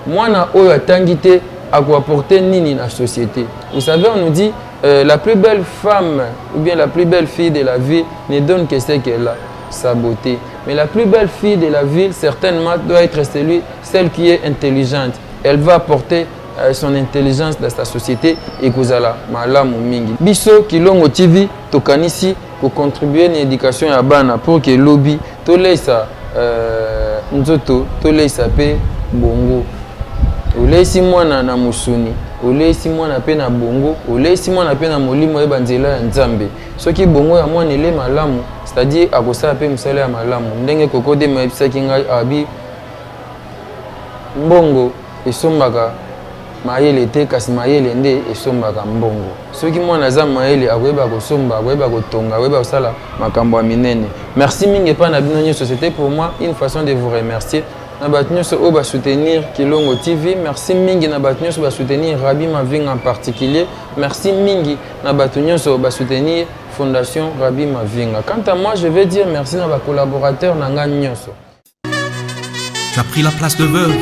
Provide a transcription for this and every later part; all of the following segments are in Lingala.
Mwana oyo atangi te ako apporter nini na société? Vous savez, on nous dit la plus belle femme ou bien la plus belle fille de la ville ne donne que ce qu'elle a, sa beauté. Mais la plus belle fille de la ville, certainement, doit être celle qui est intelligente. Elle va apporter son intelligence dans sa société et kozala malamu mingi. Biso Kilongo TV tokanisi kocontribuer na éducation ya bana pour que lobi toleisa nzoto, toleisa mpe bongo. Oleisi mwana na mosuni, oleisi mwana mpe na bongo, oleisi mwana mpe na molimo, oyeba nzela ya Nzambe. Soki bongo ya mwana ele malamu, c'est-à-dire akosala mpe mosala ya malamu. Ndenge kokodema ayebisaki ngai, abi mbongo esombaka mayele te, kasi mayele nde esombaka mbongo. Soki mwana aza mayele, akoyeba kosomba, akoyeba kotonga, akoyeba kosala makambo ya minene. Merci mingi epai na bino nyonso. C'était pour moi une façon de vous remercier na bato nyonso oyo basoutenir Kilongo TV. Merci mingi na bato nyonso basoutenir Rabi Mavinga en particulier. Merci mingi na bato nyonso basoutenir Fondation Rabi Mavinga. Quant à moi, je vais dire merci na bacollaborateur na ngai nyonso. Tu as pris la place de veuve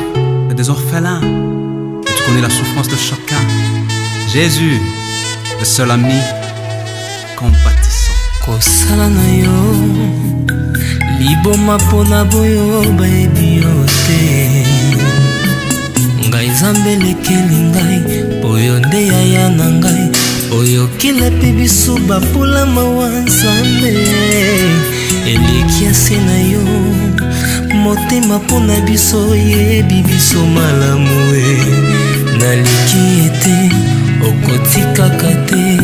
et des orphelins. Et tu connais la souffrance de chacun. Jésus, le seul ami compatissant. Kosala na yo liboma mpona boyo bayebi yo te. Ngai Nzambe elekeli ngai oyo nde yaya na ngai oyokela mpe biso bapula mawa. Nzambe eleki ase na yo motema mpo na biso, oyebi biso malamu e. Naliki ete okotikaka te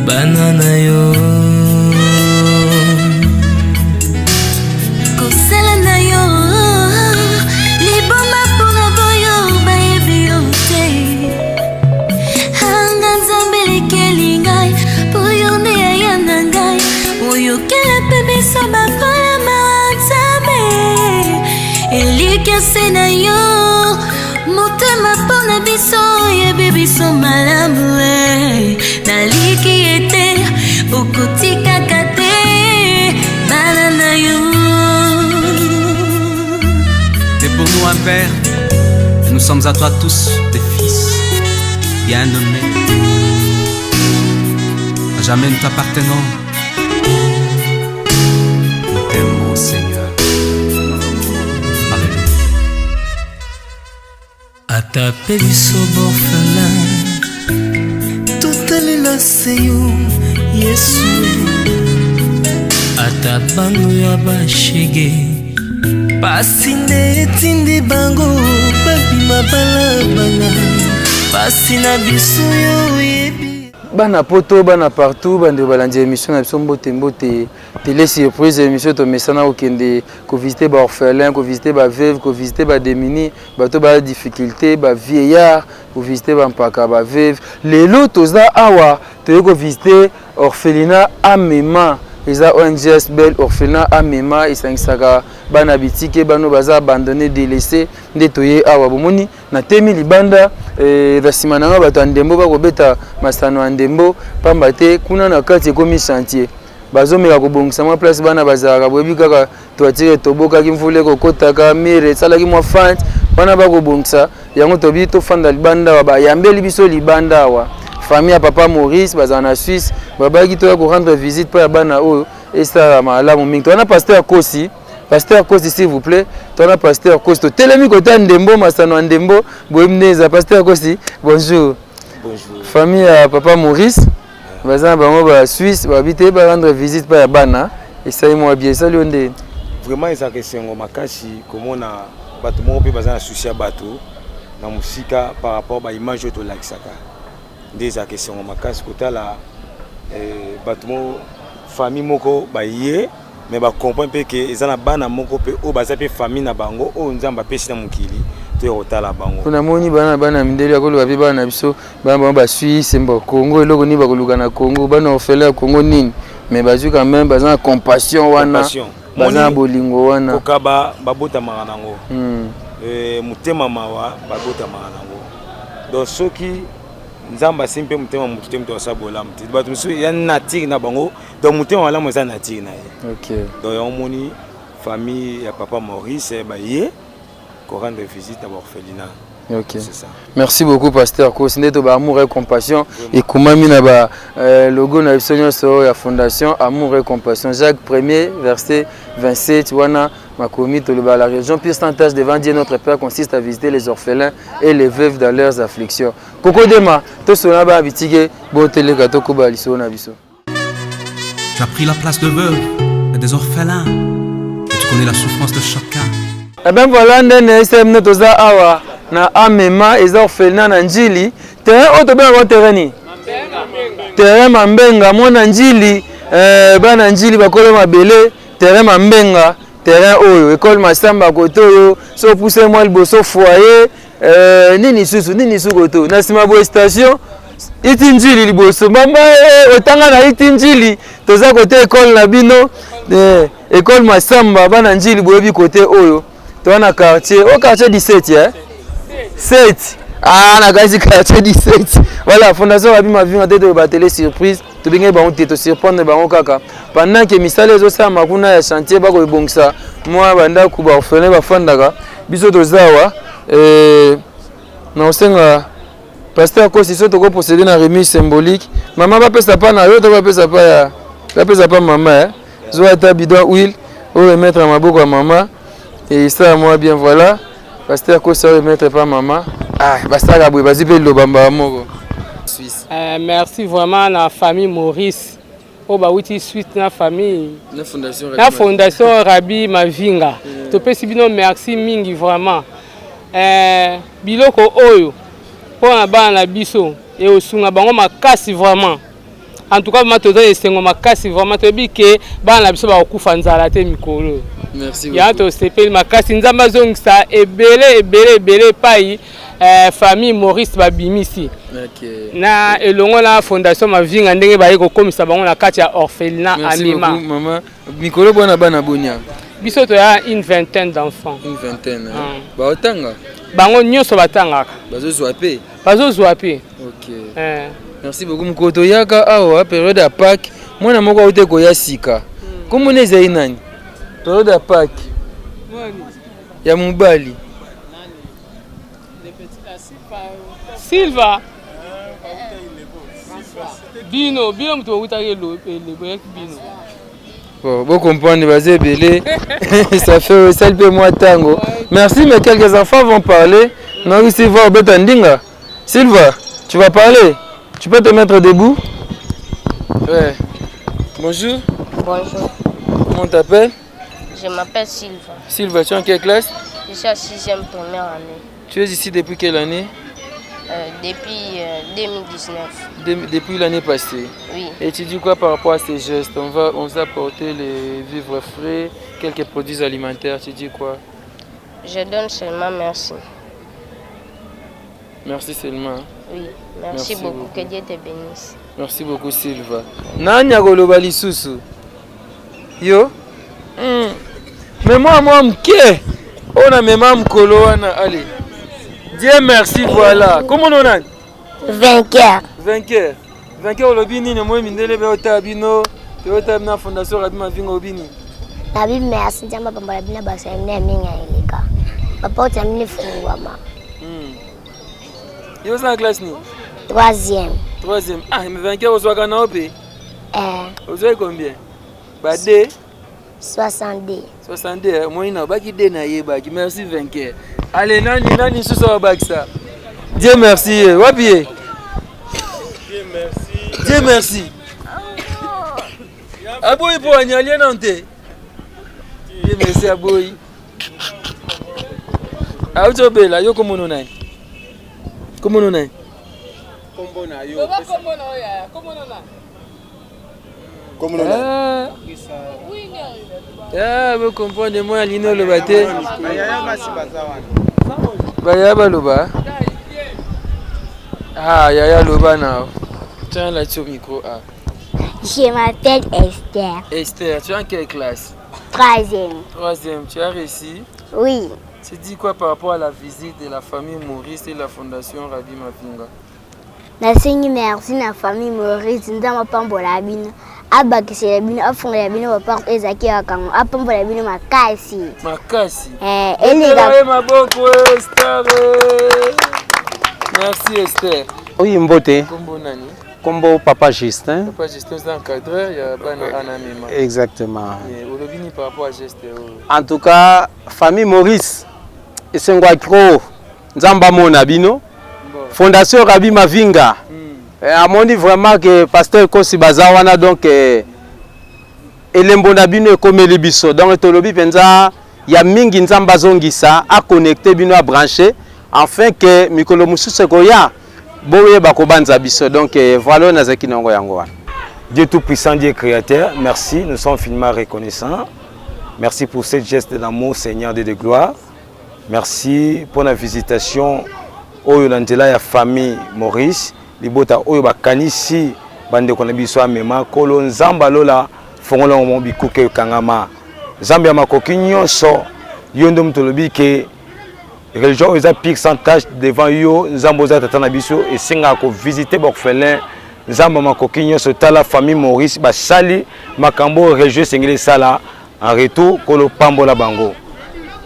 bana na yo. Kosala na yo liboma mpona boyo bayebi yo te. Anga Nzambe elekeli ngai mpo yo nde yaya na ngai oyokela mpe biso bakola mawa. Nzambe eliki se na yo motema mpo na biso, oyebi biso malamu e. Naliki ete okotikaka te bana na yo. T'es pour nous un père, et nous sommes à toi tous des fils bien-aimés. À jamais nous t'appartenons. Nous t'aimons, Seigneur. Alléluia. Ata mpe biso borphelin totalela se yo Yesu. Ata bano ya bashege, pasi nde etindi bango babima balabala. Pasi na biso yo oyebi. Bana poto, bana partout, bandeko balandi émission na biso, mbote mbote. Télé Surprise, émission tomesana kokende kovisite baorphelin, kovisite baveuve, kovisite badémunis, bato baya difficulté, bavieillard, kovisite bampaka, baveuve. Lelo toza awa, toyei kovisite orphelinat Amema. Eza ONG Belle. Orphelinat Amema esangisaka bana bitike, bano baza abandonné, délaissé. Nde toye awa, bomoni natemi libanda na nsima na nga bato ya ndembo bakobeta masano ya ndembo, pamba te kuna na kati ekomi chantier, bazomeka kobongisa mwa place bana bazalaka. Boyebi kaka toitire etobokaki, mvula ekokotaka, mur esalaki mwa fente wana, bakobongisa yango. Tobi tofanda libanda awa, bayambeli biso libanda awa. Famille ya papa Maurice bazala na Suisse, babaki toya korendre visite mpo ya bana oyo esala malamu mingi. Towana pasteur Kosi, pasteur Kosi, s'il vous plaît. Towana pasteur Kosi, totelemi kota ndembo, masano ya ndembo. Boyebi nde eza pasteur Kosi. Bonjour. Bonjour. Famille ya papa Maurice baza na bango ba Suisse, babi te barendre visite mpa ya bana. Esali mwa bien, esali yo nde? Vraiment, ezalaka esengo makasi komona bato moko mpe baza na souci ya bato na mosika par rapport baimage oyo tolakisaka. Nde ezalaka esengo makasi kotala bato moko, famille moko baye, mais bacomprendre mpe ke eza na bana moko mpe oyo baza mpe famille na bango oyo Nzambe apesi na mokili, toya kotala bango. Mpo namoni bana mindele akoloba mpe bana na biso, bana bango basuisse mbo Congo, eloko nini bakoluka na Congo? Bana orphelin ya Congo nini? Mais bazwi quand même, baza na compassion wana. Compassion. Baza na bolingo wana. Kokaba babotamaka nango. Motema mawa babotamaka nango. Donc soki Nzambe asimbi mpe motema motu te, moto asala bolamu te. Bato mosusu ya nature na bango, donc motema malamu eza nature na ye. Donc yango moni famille ya papa Maurice baye. Ko rendre visite na baorphelinat. Ok. C'est ça. Merci beaucoup, pasteur Kosi. Nde toba amour et compassion ekomami na ba logo na biso nyonso ya fondation, amour et compassion. Jacques 1er verset 27 wana makomi toloba: la religion pure sans tache devant Dieu notre Père consiste à visiter les orphelins et les veuves dans leurs afflictions. Kokodema tosona bana bitike boteleka, tokoba lisolo na biso. Tu as pris la place de veuve et des orphelins, et tu connais la souffrance de chacun. Eh ben voilà, ndene esm toza awa na Amema, eza orphelinat na Njili, terrain oyo tobengaka terrain nini? Terrain Mambenga. Mwana Njili, bana Njili, bakolo mabele, terrain Mambenga, terrain oyo école Masamba kote oyo. So opuse mwa liboso, foyer nini susu nini su kote oyo na nsima boye, station iti Njili liboso. Mama otanga na iti Njili, toza kote école na bino, école Masamba. Bana Njili boyebi kote oyo toza na quartier o quartier 17, 7. Ah, na kasi quartier 17. Voilà, fondation Rabi Mavinga te, toyeba télé surprise, tobengaki bango te, tosurprendre bango kaka pendant ke misala ezosalama kuna ya chantier, bakoebongisa mwa bandako baorphelin bafandaka. Biso toza awa na kosenga pasteur Kosi so tokoprocéder na remise symbolique. Mama, bapesa pa na yo to bapesa pa ya bapesa pa mama, eh? Zwa ata bidon huile oyo, remettre na maboko ya mama, esala mwa bien. Voilà, pasteur Kosi aremettre pa mama. Ah, basalaka boye, bazwi mpe liloba mbala moko Suisse. Merci vraiment na famille Maurice oyo bawuti suite na famille na fondation. Na fondation Rabi Mavinga, topesi bino merci mingi vraiment. Biloko oyo mpona bana na biso ekosunga bango makasi vraiment. En tout cas, vraiment toza esengo makasi vraiment. Toyebi ke bana na biso bakokufa nzala te mikolo oyo. Merci. Ya tosepeli makasi. Nzambe azongisa ebele ebele ebele epai famille Maurice babimisi na elongo na fondation Mavinga, ndenge baye kokomisa bango na kati ya orphelinat Merci Amema. beaucoup, mama. Mikolo bwana, bana bonia? Biso toya une vingtaine d'enfants. Une vingtaine. Ah. Baotanga? Bango nyonso batangaka. Bazozwa mpe? Bazozwa mpe. Ok. Eh. Merci beaucoup. Mokolo toyaka awa, période ya Pâques, mwana moko auti koya sika, komona ezali nani? Période ya Pâques ya mobali. Silva, bino bino moto bowutaki elebo yaki bino. Bon, bon, comprendre, baza ebele, ça fait esali mpe mwa ntango. Merci, mais quelques enfants vont parler. Naoki Silva obeta ndinga. Silva, tu vas parler, tu peux te mettre debout. Ouais. Bonjour. Bonjour, Comment t'appelles? Je m'appelle Sylvain. Silva, tu es en quelle classe? Je suis à 6e première année. Tu es ici depuis quelle année? Depuis 2019. Depuis l'année passée? Oui. Et tu dis quoi par rapport à ces gestes? On vous a apporté les vivres frais, quelques produits alimentaires. Tu dis quoi? Je donne seulement merci. Merci seulement. Oui, merci, Merci beaucoup. beaucoup. Que Dieu te bénisse. Merci beaucoup, Silva. Nani akoloba lisusu? Yo? Mais moi, moi, mke. On a même mkolo wana. Allez. Dieu merci, voilà. Comment on a? Vainqueur. Vainqueur. Vainqueur, olobi nini? Moi mindele be ota bino. Toyota na fondation Rabi Mavinga, obini. Nabi merci, Nzambe apambola bino, basala nde mingi ya eleka, baporte ya mino efungwama. Yo oza na classe nini? Troisième. Troisième. Ah, mais vainqueur, ozwaka na yo mpe? Eh. Ozwaki combien? Ba D? 62. 62, moi na obaki D, nayebaki. Merci, vainqueur. Allez, nani nani susu abakisa? Dieu merci ye. Wapi ye? Dieu merci. Aboyi mpo ani alie nano te. Dieu merci aboyi. Auti obela yo, komono nani? Komono nani? Kombo na yo? Loba kombo na oyo yaya, kombo na nani? Kombo na? Ah. Ah, bocomprendre, moi alingi oloba te. Bayaya baloba. Ah, yaya, loba na. Tiens là au micro. Ah. Je m'appelle Esther. Esther, tu es en quelle classe? Troisième. Troisième, tu as réussi? Oui. Tu dis quoi par rapport à la visite de la famille Maurice et la fondation Rabi Mavinga? Nasengi merci na famille Maurice, Nzambe apambola bino. Abakisela bino, afungolela bino ba porte ezalaki ya kango, apambola bino makasi. Makasi. Eh, eleka. Ye maboko Esther. Merci Esther. Oui, mbote. Kombo nani? Kombo Papa Justin. Papa Justin c'est encadreur ya bana ana mema. Exactement. Eh, olobi ni par rapport à geste oyo. En tout cas, famille Maurice esengo ya trop. Nzambe amona bino. Fondation Rabbi Mavinga. Eh, amoni vraiment que pasteur Kosi baza wana donc eh, elembo na bino ekomeli biso donc tolobi mpenza ya mingi nzambe azongisa aconnecte bino abranche enfin que mikolo mosusu ekoya boyeba kobanza biso donc eh, voilà oyo nazalaki na yango yango wana. Dieu Tout-Puissant, Dieu Créateur, merci, nous sommes infiniment reconnaissants. Merci pour ce geste d'amour, Seigneur Dieu de gloire. Merci pour la visitation oyo na nzela ya famille Maurice libota oyo bakanisi bandeko na biso amema kolo nzambe alola fongola yango bikuke ekangama nzambe ya makoki nyonso yo nde moto olobi ke religion oyo eza pire sans tache devant yo nzambe oza tata na biso esengaka kovisite baorphelin nzambe ya makoki nyonso tala famille Maurice basali makambo oyo religion esengeli esala En retour, kolo pambola bango.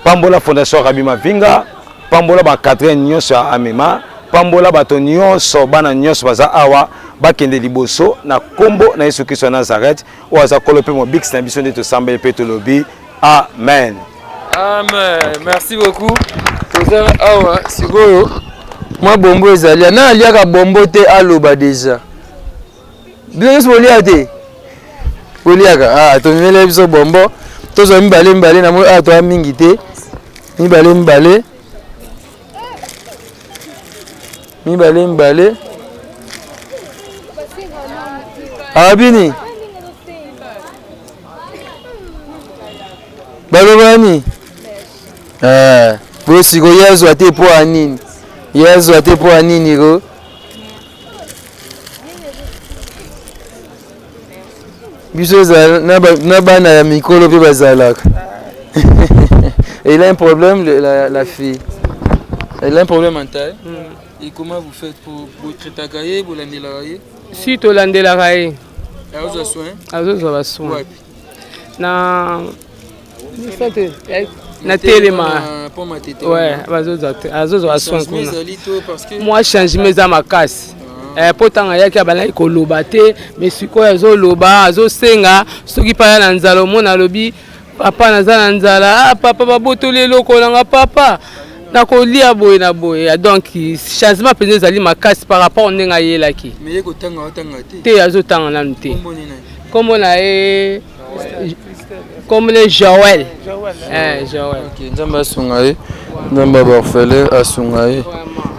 Pambola Fondation Rabbi Mavinga, pambola ba cadre nyonso ya Amema, pambola bato nyonso, bana nyonso baza awa, bakende liboso na kombo na Yesu Kristo ya Nazareth, oyo aza kolo pe mobikisi na biso nde tosambeli pe tolobi amen. Amen. Okay. Merci beaucoup. Toza awa sikoyo mwa bombo ezali na aliaka bombo te aloba deja. Bino nyonso bolia te? Boliaka? Ah, tomemela biso bombo. Tozwa mibale mibale na moi awa toya mingi te. Mibale mibale. Mibale mibale. Abini. Baloba nini? Eh, bosiko ye azwa te mpo ya nini? Ye azwa te mpo ya nini ko? Biso ezala na bana ya mikolo mpe bazalaka. Elle a un problème, la fille. Elle a un problème mental. Et comment vous faites pour traiter ye, bolandelaka ye? Si tolandelaka ye. Azozwa soin? Azozwa ba soin. Na na telema ouais bazozwa azozwa soin kuna mwa changement eza makasi ah. Eh, mpo ntango ayaki abandaki koloba te mais sikoyo azoloba azosenga soki mpe aya na nzala omona alobi papa naza na nzala ah, papa babotoli eloko nanga papa nakolia boye na boye donc changement mpenza ezali makasi par rapport ndenge ayelaki te azotanga nanu te nkombo na ye comme le Joël. Eh, Joël. Okay, Nzambe asunga ye. Nzambe ba orphelin asunga ye.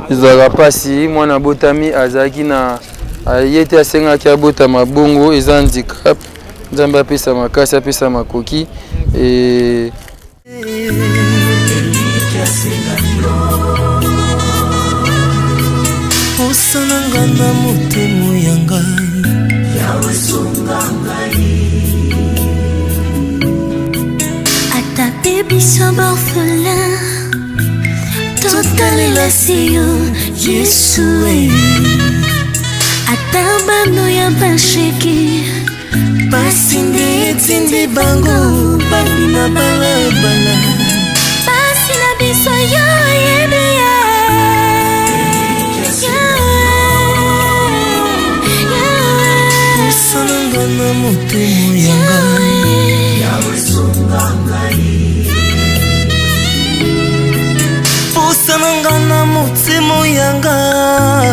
Ezalaka mpasi mwana abotami azalaki na ye te asengaki abotama bongo eza handicap. Nzambe apesa makasi apesa makoki e... Posa na nga na motema ya ngai Ata mpe biso baorphelin totalela se yo Yesu e. Ata bano ya basheki Pasi nde etindi bango babima balabala. Pasi na biso yo oyebi ye. Posa na nga na motema ya ngai. Posa na nga na motema ya ngai.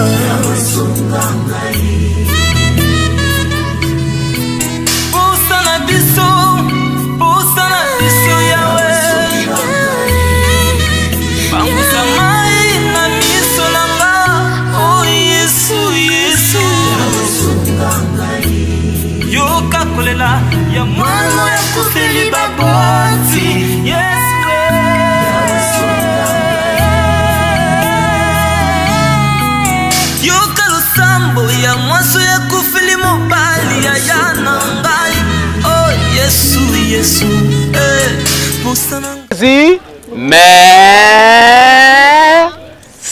Posa na biso, posa na biso Yawe. Pangusa mai na miso na nga, oh Yesu, Yesu. Yoka kolela ya mwana oyo akufeli baboti, Yesu. Yoka losambo ya mwasi oyo akufeli mobali, yaya na ngai, oh Yesu, Yesu, eh, posa na Merci.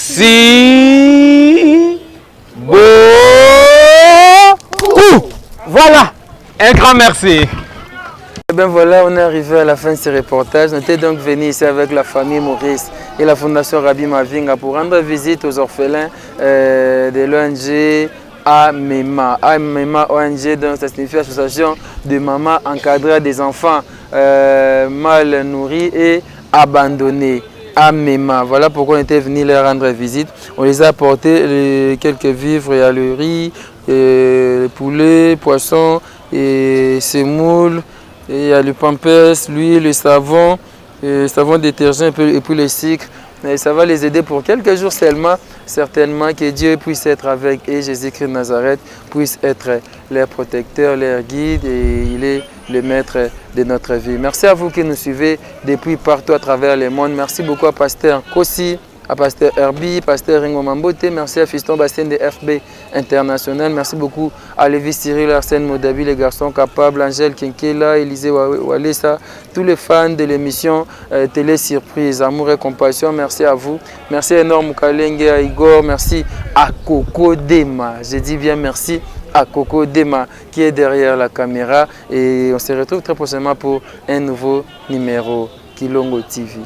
Merci beaucoup. Voilà. Un grand merci. Et eh bien voilà, on est arrivé à la fin de ce reportage. On était donc venu ici avec la famille Maurice et la fondation Rabbi Mavinga pour rendre visite aux orphelins euh, de l'ONG AMEMA. AMEMA ONG, donc ça signifie Association de mamans encadrées des enfants euh, mal nourris et abandonnés. Amema. Voilà pourquoi on était venu leur rendre visite. On les a apporté quelques vivres, il y a le riz, et le poulet, poisson, et semoule, et il y a le pampers, l'huile, le savon, le savon détergent et puis le sucre. Et ça va les aider pour quelques jours seulement. Certainement que Dieu puisse être avec et Jésus-Christ de Nazareth puisse être leur protecteur, leur guide et il est le maître de notre vie. Merci à vous qui nous suivez depuis partout à travers le monde. Merci beaucoup à Pasteur Kossi, à Pasteur Herbie, Pasteur Ringo Mambote. Merci à Fiston Bastien de FB International. Merci beaucoup à Lévi Cyril, Arsène Modabi, les garçons capables, Angèle Kinkela, Élisée Walesa, tous les fans de l'émission euh, Télé Surprise, Amour et Compassion. Merci à vous. Merci à Norm Kalenge, à Igor. Merci à Coco Dema. Je dis bien merci à Coco Dema qui est derrière la caméra. Et on se retrouve très prochainement pour un nouveau numéro Kilongo TV.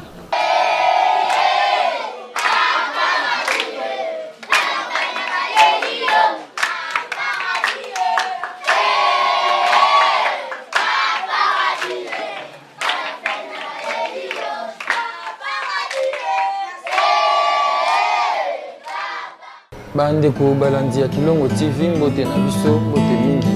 Bandeko balandi ya Kilongo TV, mbote na biso, mbote mingi.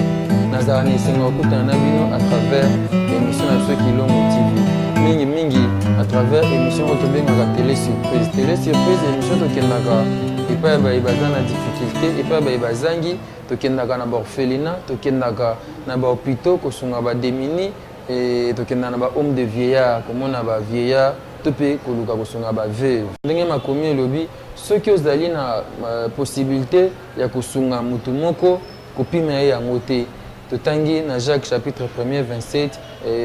Nazala na esengo ya kokutana na bino à travers émission na biso Kilongo TV. Mingi mingi à travers émission oyo tobengaka Télé Surprise. Télé Surprise, émission tokendaka epai ya baye baza na difficulté, epai ya baye bazangi, tokendaka na baorphelinat, tokendaka na bahôpitaux kosunga bademini, tokendaka na bahome de vieillard komona ba vieillard to mpe koluka kosunga ba veuve. Ndenge makomi elobi, Soki ozali na possibilite ya kosunga mutu moko, kopima ye yango te. Totangi na Jacques chapitre premier 27,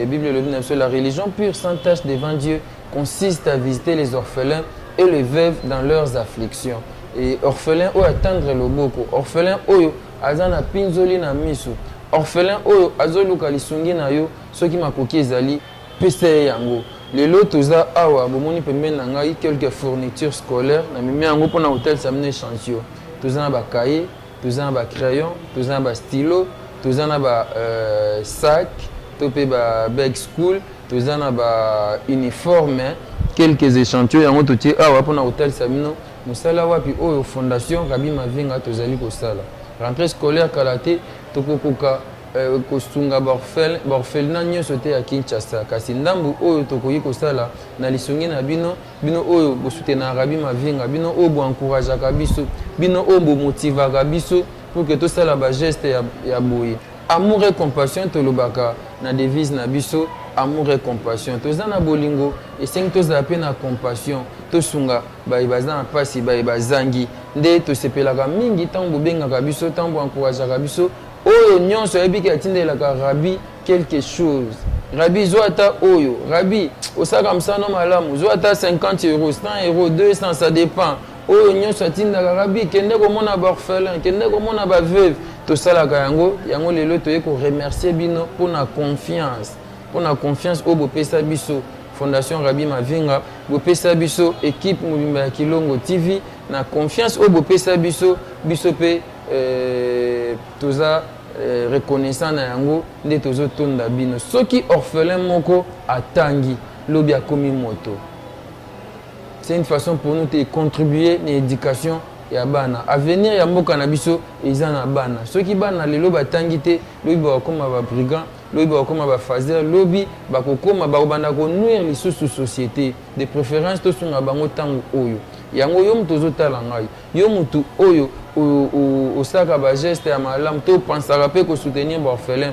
Bible elobi na biso la religion pure sans tache devant Dieu consiste à visiter les orphelins et les veuves dans leurs afflictions. Et orphelin oyo atendre loboko, orphelin oyo aza na pinzoli na miso, orphelin oyo azoluka lisungi na yo soki makoki ezali, Pesa ye yango. Lelo toza awa bomoni pembeni na ngai quelques fournitures scolaires namemi yango pona kotalisa bino echantillon. Toza na ba cahiers, toza na ba crayons, toza na ba stylos, toza na ba euh, sacs to pe ba bag school, toza na ba uniformes, quelques echantillons yango totie awa pona kotalisa bino mosala wapi oyo Fondation Rabbi Mavinga tozali kosala. Rentrée scolaire kala te tokokoka Kosunga ba orphelinat nionso te ya Kinshasa, kasi ndambu oyo tokoki kosala na lisungi na bino, bino oyo bo soutenaka Rabbi Mavinga, bino oyo bo encourageaka biso, bino oyo bo motivaka biso pour que tosala ba gestes ya boye. Amour et compassion tolobaka na devise na biso amour et compassion. Toza na bolingo, esengi tozala pe na compassion, tosunga baye baza na pasi, baye bazangi. Nde tosepelaka mingi tango bobengaka biso, tango bo encourageaka biso. Oyo nionso ayebi ke atindelaka Rabbi quelque chose. Rabbi zwa ata oyo. Rabbi osalaka mosala no malamu, zwa ata 50 euros, 100 euros, 200 ça dépend. Oyo nionso atindaka Rabbi kende komona ba orphelins, kende komona ba veuves. Tosalaka yango, yango lelo toye ko remercier bino pona confiance. Pona confiance oyo bopesa biso Fondation Rabbi Mavinga, bopesa biso equipe mobimba ya Kilongo TV na confiance oyo bopesa biso, biso pe Euh, toza euh, reconnaissant na yango nde tozotonda bino. Soki orphelin moko atangi lobi akomi moto, c'est une façon pour nous de contribuer na éducation ya bana. Avenir ya mboka na biso eza na bana. Soki bana lelo batangi te, lobi bakokoma ba brigand, lobi bakokoma ba fazer, lobi bakokoma bakobanda konuire lisusu société. De préférence tosunga bango ntango oyo yango. Yo moto ozotala ngai, Yo mutu oyo osalaka ba geste ya malamu to pensaka pe ko soutenir ba orphelins,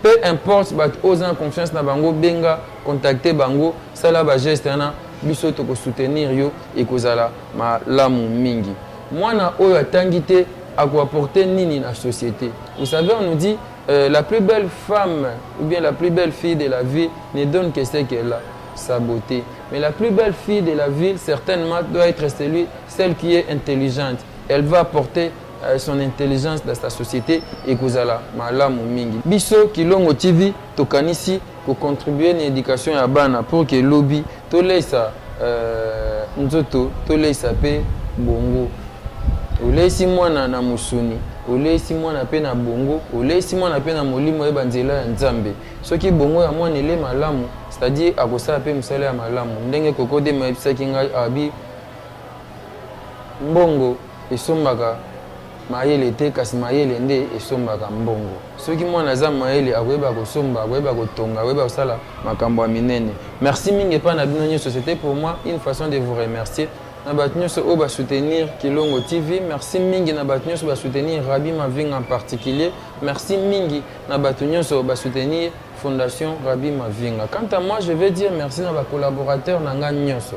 peu importe batu oyo oza na confiance na bango, benga, contacter bango, sala ba geste wana, biso toko soutenir yo, ekozala malamu mingi. Mwana oyo atangi te ako apporter nini na societe? Vous savez on nous dit la plus belle femme ou bien la plus belle fille de la ville ne donne que ce qu'elle a, sa beaute. Mais la plus belle fille de la ville certainement doit etre celui, celle qui est intelligente. Elle va apporter son intelligence dans sa société ekozala malamu mingi. Biso Kilongo TV tokanisi ko contribuer na education ya bana pour que lobi toleisa euh, nzoto toleisa pe bongo. Oleisi mwana na mosuni, oleisi mwana pe na bongo, oleisi mwana pe na molimo ayeba nzela ya Nzambe. Soki bongo ya mwana ele malamu, c'est-à-dire akosala pe mosala ya malamu. Ndenge Koko Dema ayebisaki ngai abi Mbongo esombaka mayele te kasi mayele nde esombaka mbongo. Soki mwana aza mayele akoyeba kosomba, akoyeba kotonga, akoyeba kosala makambo ya minene. Merci mingi epai na bino nyonso, c'etait pour moi une façon de vous remercier na bato nyonso oyo ba soutenir Kilongo TV. Merci mingi na bato nyonso ba soutenir Rabbi Mavinga en particulier. Merci mingi na bato nyonso ba soutenir Fondation Rabbi Mavinga. Quant à moi, je vais dire merci na ba collaborateurs na nga nyonso.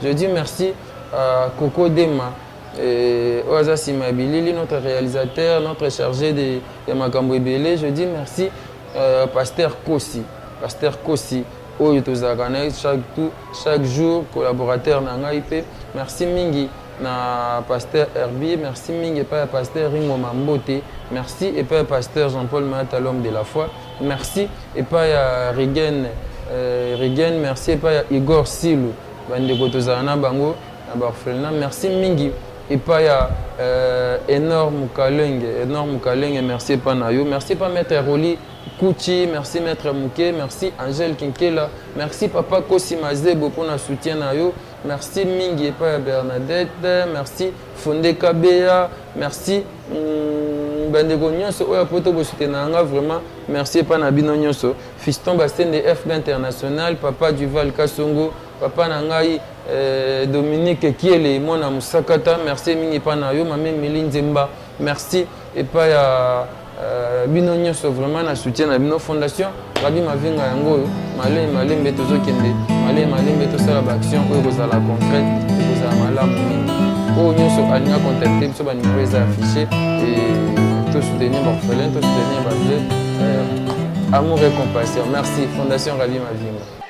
Je dis merci à Coco Dema oyo aza nsima ya bilili, notre réalisateur, notre chargé de ya makambo ebele. Je dis merci euh, Pasteur Kosi, Pasteur Kosi oyo tozalaka na ye chaque, tout, chaque jour collaborateur na ngai mpe merci mingi na pasteur Herbie, merci mingi epai ya pasteur Ringo Mambote, merci epai ya pasteur Jean-Paul Mayata l'homme de la foi, merci epai ya Rigen euh, Rigen, merci epai ya Igor Silu, bandeko tozala na bango na ba orphelinat, merci mingi epai ya euh, Enor Mukalenge, Enor Mukalenge, merci epai na yo, merci epai maître Roli Kuchi, merci maître Muke, merci Angèle Kinkela, merci papa Kosi Mazebo pour na soutien na yo. Merci mingi epai ya Bernadette, merci Fonde Kabeya, merci mm, bandeko nyonso oyo poto bosutena nga vraiment merci epai na bino nyonso. Fiston Basende FB International, papa Duval Kasongo, papa na ngai euh, Dominique Kiele mwana Musakata, merci mingi epai na yo, mame Mili Nzemba, merci epai ya Euh, bino nyonso vraiment na soutien na bino fondation Rabi Mavinga yango oyo malembe malembe tozokende malembe malembe tosala baaction oyo ekozala concrète ekozala malamu mingi oyo nyonso alinga contacte biso banimero eza affiché et tosoutenir baorphelin tosoutenir bavie euh, amour et compassion merci fondation Rabi Mavinga.